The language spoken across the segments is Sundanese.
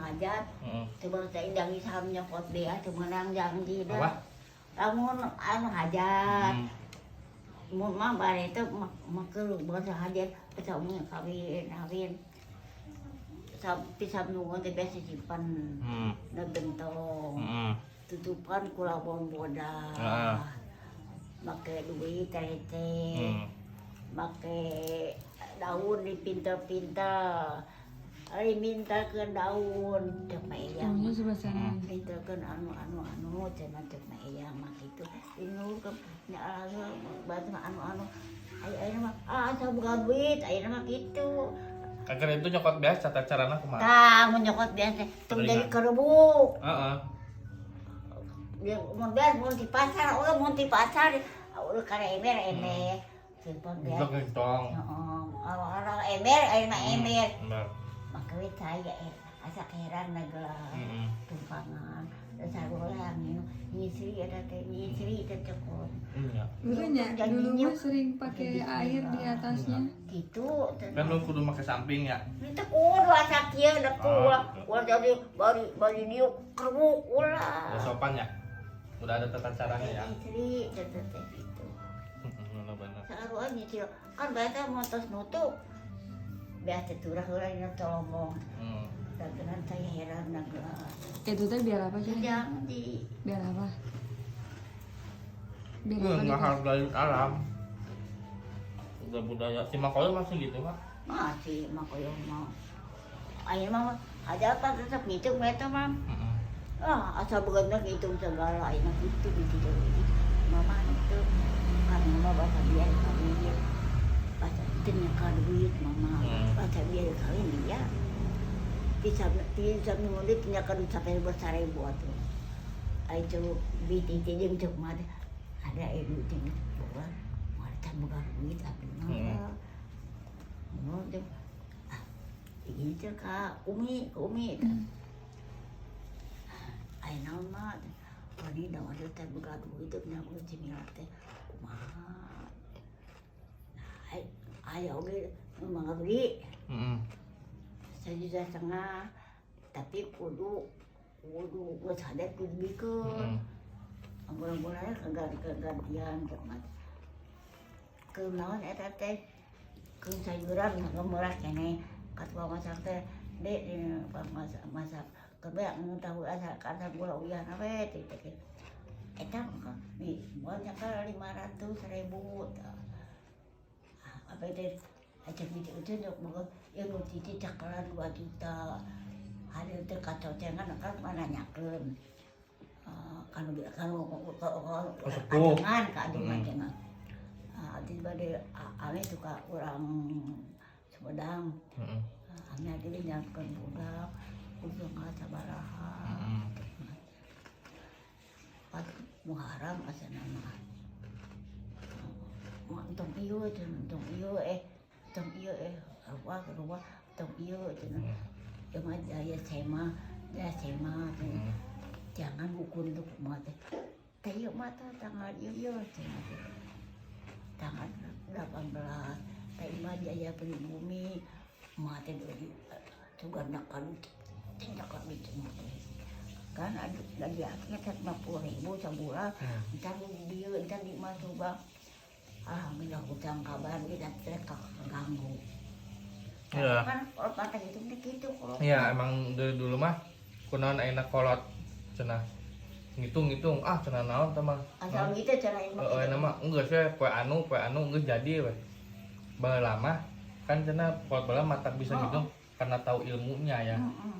hajat. Coba teh janji saham nyokot dia teu meunang janji Apa? dah. Lamun anu hajat. Mun mah bare teh mah keur bahasa hajat bisa umi kawin kawin. Sampai nunggu teh biasa simpan. Na gentong. Tutupan ku labon bodas. Make duit teh. Make daun dipintal-pintal. Ari mintalkeun daun cek mah eyang. Daunnya sebelah sana. Mintalkeun anu anu anu cenah cek mah eyang mah kitu. Ini ke nya batu anu anu. Aya aya mah ah asa boga duit ayeuna mah kitu. Agar itu nyokot biasa tata carana kumaha? Tah mun nyokot biasa tong jadi kerebuk. Dia mun biar mun di pasar, oh mun di pasar udah kana ember ember. Simpan biar. Blok gentong. Heeh, orang ember ayeuna ember. Bener. Makanya saya asa heran nagela tumpangan sarua nyisri eta teh nyisri teh cekot. Iya. Makanya dulu mah sering pakai air di atasnya. Gitu. Kan lu kudu make samping ya. Itu kudu asa kieu da Ah, ulah gitu. Ulah jadi bari bari diuk kerbuk ulah. Udah sopan ya. Udah ada tata caranya ya. Nyisri teh teh gitu. Bener bener. Sarua nyisri kan biasa mau tos nutup biasa turah heula dina tolomong. Dagenan saya heran nagela. Itu teh biar apa sih? Janji. Biar apa? Biar Lu apa? nggak Dikasih? hargain alam. Udah budaya. Si Makoyo masih gitu pak? Masih mah koyo mah. Ayeuna mah ada apa tetap ngitung eta mah. Ah, asal bener ngitung segala ayeuna gitu gitu gitu. Mama itu kan mama bahasa biar kawin. Bahasa itu nyeka duit mama. Bahasa biar kawin ya. Bisa bisa nunggu nyeka duit sampai bersaribu atuh. Ayo biti jeung cek mah ada ibu jeung bukan mau boga duit abdi mah. Oh, jeung ah, ini teh ka Umi, ka Umi. Aya naon mah? Wani da waduh teh boga duit teh nya ku cimila teh kumaha. Nah, aya oge nu mangga beli 1,5 juta, tapi kudu kudu geus hade kudu bikeun. Ampun-ampunnya kegantian cek mah. Keur naon eta teh? Keur sayuran mah murah keneh. Ka tukang masak teh, "Dek, masak masak keur beak tahu asa kana gula uyahna we," teh teh. Eta mah di banyak kan 500 ribu tah. Apa teh acak itu itu boga ieu nu titi cakalan 2 juta. Ada teh kacocengan kan mana nanyakeun. Kanu kanu Sepuh. Ajengan ka ajengan cenah. Ah, abdi bade ame suka urang Sumedang. Ame abdi nyiapkeun budak kudu sabaraha. Pas Muharram asana mah. Mah tong ieu cenah, tong ieu eh, tong ieu eh, ruah ruah tong ieu cenah. Ieu mah daya sema, daya sema cenah. Jangan ukur itu kumaha teh. Teh ieu mah teh tanggal ieu ieu cenah teh. Tanggal 18. Teh mah jaya pribumi mah teh sugan kan tindakan itu mah teh. Kan ada dari akhirnya 50 ribu sebulan. Ntar di dieu, ntar di mah Subang. Alhamdulillah hutang kabar kita teh keganggu. Iya. Kan kalau kata gitu teh gitu kalau. Iya, emang dari dulu mah kunaon ayeuna kolot cenah ngitung-ngitung ah cenah naon teh mah. Asal gitu cara mah. Heeh, nama enggak sih poe anu geus jadi we. Baheula mah kan cenah kolot baheula matak bisa ngitung karena tahu ilmunya ya. Heeh.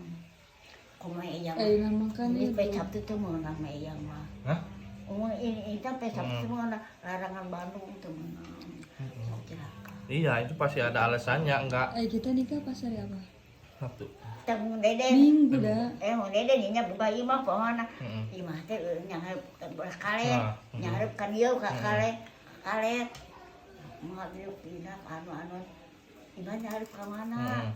Kumaha eyang. Eh, nama kan Ini itu. pe Sabtu tuh meunang mah eyang mah. Hah? Oh, ini itu pe Sabtu meunang larangan Bandung tuh meunang. Sok cilaka. Iya, itu pasti ada alasannya, enggak Eh, kita nikah pas hari apa? Sabtu. Teh mun dede. Minggu dah. Eh mun dede nya boga imah pokona. Heeh. Imah teh nyangarep kalet. Nah, Nyangarep kan ieu ka kalet. Kalet. Mah dieu pindah anu-anu. Imah nyangarep ka mana?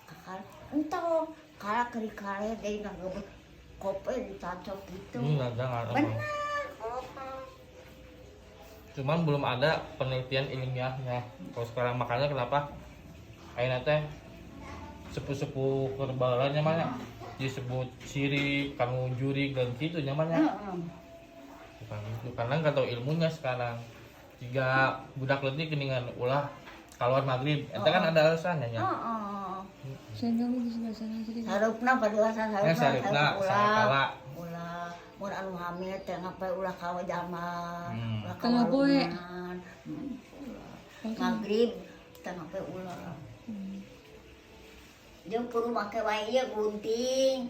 Ka kalet. Entong kalah ke kalet deui ngagebet kope ditancap gitu. Enggak, jangan. Benar, kope. Cuman belum ada penelitian ilmiahnya. Kalau sekarang makanya kenapa ayeuna teh sepuh-sepuh keur baheula nya mah nya. Disebut sirik, kamu jurig dan gitu nyamannya. Bukan gitu, karena nggak tahu ilmunya sekarang. Jika budak leutik geuningan ulah keluar maghrib, eta kan ada alasannya nya. Heeh. Saya kamu di sebelah sana sedikit. Sarupna padewasa Ya sarupna saripna ulah. sarakala. Ulah mun anu hamil teh ngapain ulah ka jamah, ulah ka Tengah poe. walungan. Ulah. Maghrib tengah poe ulah. Jeung kudu make wae ieu gunting.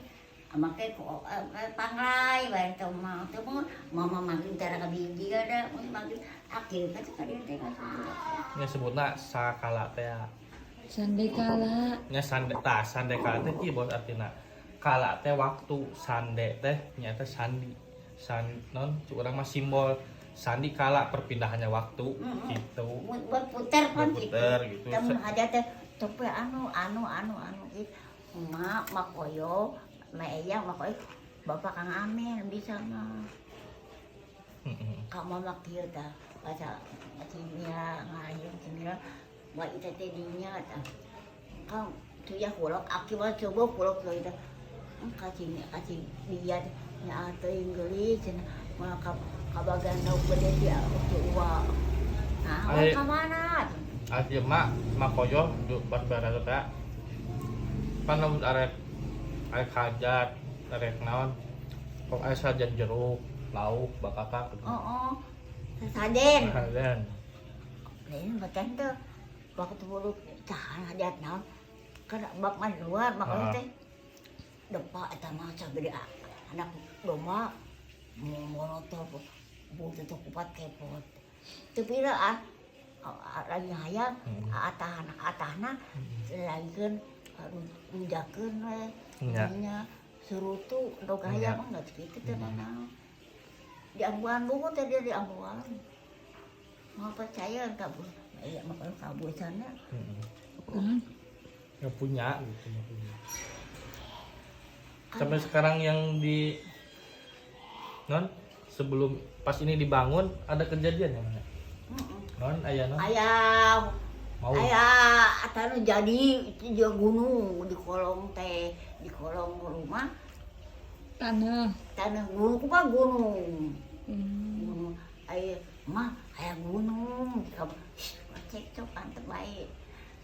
Make ku pangrai wae teh mah. Teu mah mama maghrib teh ka biji ada mun maghrib akhir kan ka dieu teh ka. Nya sebutna sakala teh. Sandekala. Nya sande tah sandekala teh kieu bos artina. Kala teh waktu, sande teh nyaeta sandi. San non urang mah simbol sandi kala perpindahannya waktu gitu. Berputar kan gitu. Berputar gitu. Teu aja teh tope anu anu anu anu gitu. Mak makoyo, mak eyang makoyo Bapak Kang Amin bisa mah. Kang mama kieu tah baca Cimira ngayung Cimira wa ita teh dinya tah. Kang tuyah kulok aki mah coba kulok teh teh. Kacing kacing dia nya teuing geulis cenah moal ka kabagan lauk gede di ti uwa. Nah, ka mana? Asli mak makoyo du pas barang teh. Pan lamun arek arek hajat, arek naon. Kok aya sajan jeruk, lauk, bakakak gitu. Oh, sasajen. Sajen. Lain macan tuh waktu bulu tahan hajat naon kan bak mah di luar makanya teh depa eta mah sagede anak domba molotov bu teh kupat kepot teu pira ah lagi hayang atahna atahna lagikeun rujakeun we nya surutu endog hayang mah geus kitu teh naon di ambuan bungut teh dia di ambuan mau percaya kabur iya makanya kabur sana. Nggak punya gitu, nggak punya. Sampai sekarang yang di non sebelum pas ini dibangun ada kejadian yang mana? Non ayah non Ayah mau ayah atau jadi di gunung di kolong teh di kolong rumah Tanah. Tanah gunung kumaha gunung gunung ayah mah ayah gunung cek cok antep bae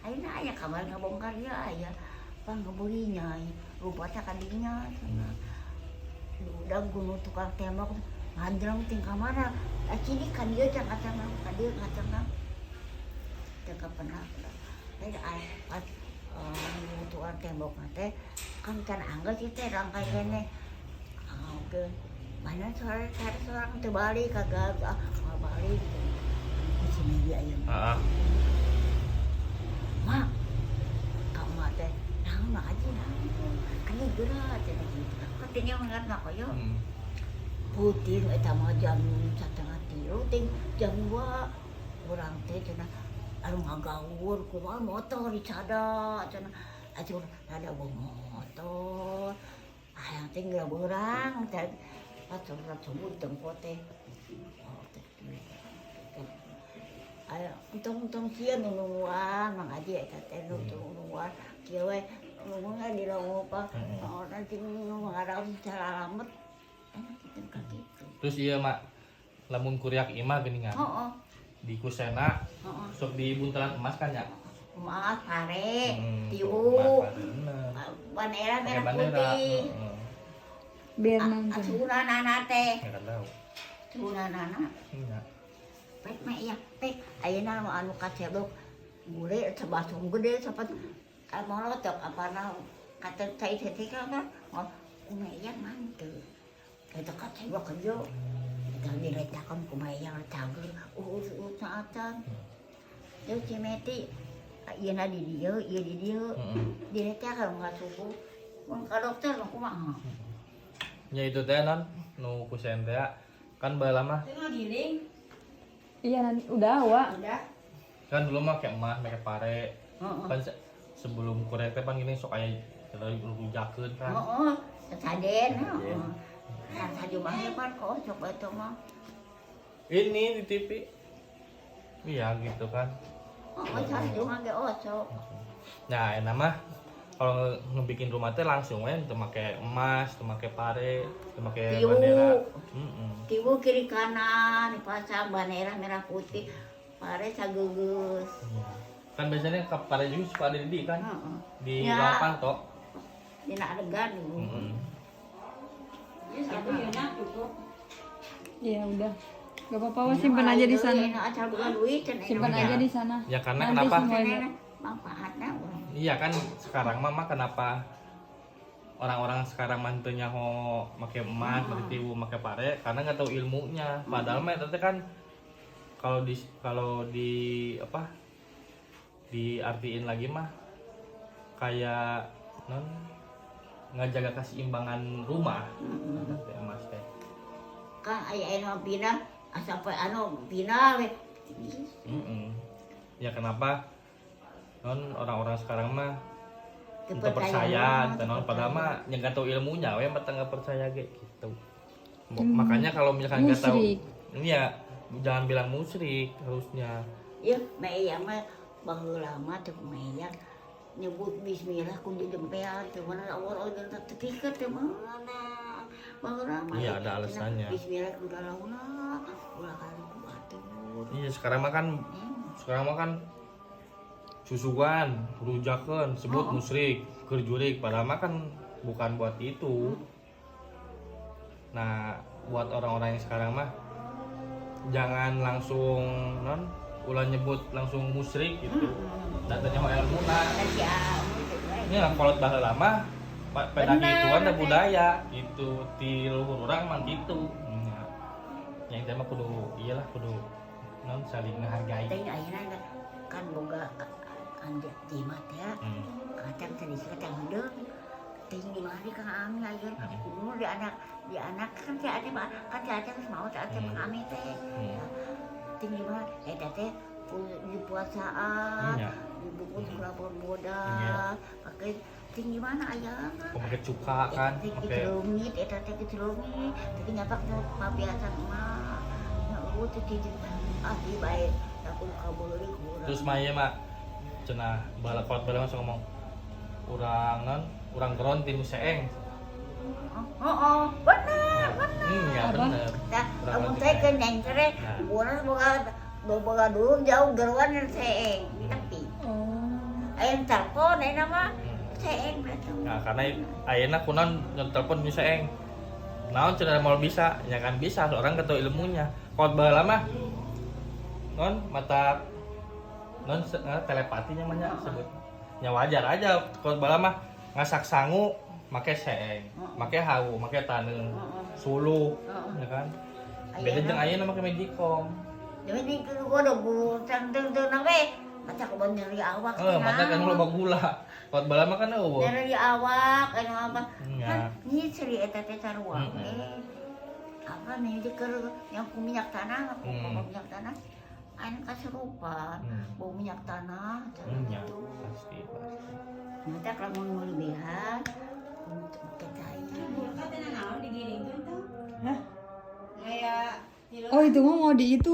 ayeuna aya kamar ngabongkar ya aya pang ngebeulinya rumpatnya kadinya cenah. Udah gunung tukang tembok ngandreng ting kamana sini ka dieu can kacang ka dieu kacang teu kapenah aya pas tukang tembok teh kan can anggeus ieu teh rangkai keneh ah oke mana sore cari seorang teu balik kagak ah mau balik di sini dia ayeuna. Mak kamu teh naon mak aja naon kan geura cenah kitu kan teh nyaman mak koyo puting eta mah jam 2:30 ting jam 2 urang teh cenah anu ngagaur kumaha motor dicada cenah atuh rada bawa motor hayang teh geura beurang teh pas sholat subuh tempo teh oh teh aya untung-untung sieun nu nungguan Mang Haji eta teh nu nungguan kieu we nungguan di longok orang cing nu ngaraos salamet enak kitu ka kitu. Terus iya mak lamun kuriak imah geuningan di kusena sok di buntelan emas kan ya. Emas pare Tuh, tiu emas, bener. Bandera Pakai merah bandera. putih. Biar nangkep. Sunanana teh Nggak tahu. Sunanana. Iya. Pek mah iya pek ayeuna nu anu kacebok gule sebasung gede sapat molotok apana kata cai teh kan oh kumaha manteu eta kacebok kerja eta diretakan kumaha cager saatan Deus cimeti ieu na di dieu ieu di dieu diretakan nggak subuh mun ka dokter mah kumaha. Ya itu teh non nu kusen teh kan baheula mah Itu ngegiling. Iya nanti udah wa. Udah. Kan dulu mah kayak emas pakai pare kan sebelum korek teh pan gini sok aya rujakeun kan. Heeh, saden heeh. Nah, sajumahnya pan kok coba itu mah. Ini di TV iya gitu kan. Oh, sajumah ge osok. Nah enak mah Kalau ngebikin rumah teh langsung we teu make emas, teu make pare, teu make Tiwu. Bendera. Heeh. Tiwu kiri kanan dipasang bendera merah putih, pare sageugeus. Iya. Kan biasanya ke pare juga suka ada di kan Heeh. di Ya. ruang panto. Dina adegan dulu. Heeh. Ya satu ya nak cukup. Iya udah. Gak apa-apa, Wak, simpan aja di sana. Enak asal bukan duit cenah. Simpan Iya. aja di sana. Ya karena Nanti kenapa? semuanya. Manfaatna urang. Iya kan sekarang mama kenapa orang-orang sekarang mantunya ho make emas, make tiwu, make pare karena nggak tahu ilmunya. Padahal mah itu kan kalau di apa diartiin lagi mah kayak non ngajaga keseimbangan rumah. Eta teh emas teh. Kan aya anu pindah sampai anu pindah we. Mm-mm. Ya kenapa non orang-orang sekarang mah untuk percaya, non padahal mah yang nggak tahu ilmunya, we mah nggak percaya ge gitu. Makanya kalau misalkan nggak tahu, Musyrik. ini ya jangan bilang musyrik harusnya. Ya, meyang mah baheula mah teu meyang nyebut bismillah ku jempean teu mana Allah Allah teu pikir teu mana. Baheula mah. Iya, ada alasannya. Bismillah ku dalauna ulah kali ku batur. Iya sekarang mah kan susuan, rujakeun, sebut musyrik, keur jurig, padahal mah kan bukan buat itu. Nah, buat orang-orang yang sekarang mah jangan langsung non ulah nyebut langsung musyrik gitu. Datanya mah ilmu nah. Kan si Amu teh we. Ini kalau baheula mah pada Bener, gituan ada teh. Budaya gitu di luhur urang mah gitu. Ya. Yang teh mah kudu iyalah kudu non saling menghargai. Teh ayeuna kan boga kan jimat ya. Kacang tadi kacang hideung. Teh di mana Kang Ami ayeuna? Kudu di anak kan si Aceh kan si Aceh geus maot si Aceh Kang Ami teh. Teh di mana eta teh di puasaan dibungkus kelapa muda pakai tinggi mana ayana. Kok pakai cuka kan, Eta teh pakai kitu eta teh kitu leungit, tapi nyapak pabiasan mah. Nya eueuh teh kitu ah di bae takut kabeuli ku urang. Terus mah ieu mah cenah bala kolot bala langsung ngomong urang non urang geron ti nu seeng. Oh, bener, bener. Ya Apa? bener. Nah, Urang lamun geron ti teh seeng. ke nengkere, Nah. urang boga boga dulu jauh geruan seeng, tapi Oh. aya telepon aya mah seeng berarti. Nah, karena ayeuna kunaon telepon nu seeng. Naon cenah mau bisa, ya kan bisa seorang ketemu ilmunya. Kolot baheula mah non mata non telepati namanya sebut. Ya wajar aja kolot baheula mah ngasak sangu make seeng, make hawu, make taneuh, suluh, ya kan. Beda jeung ayeuna make magicom. Jadi gua udah guru teng teng teng we. Mata kebon nyeri awak. Eh, mata kan loba gula. Kolot baheula mah kan euweuh. Nyeri awak anu apa. Nya. Kan nyeri eta teh sarua we. Apa nih di keur yang ku minyak tanah, ku minyak tanah. Anu kasurupan, bau minyak tanah, Nya, gitu. Pasti pasti. Mata kalau mau lebihan, untuk pakai cai. Kulkas teh naon digiringkeun tuh? Hah? Kayak Oh itu mah mau di itu.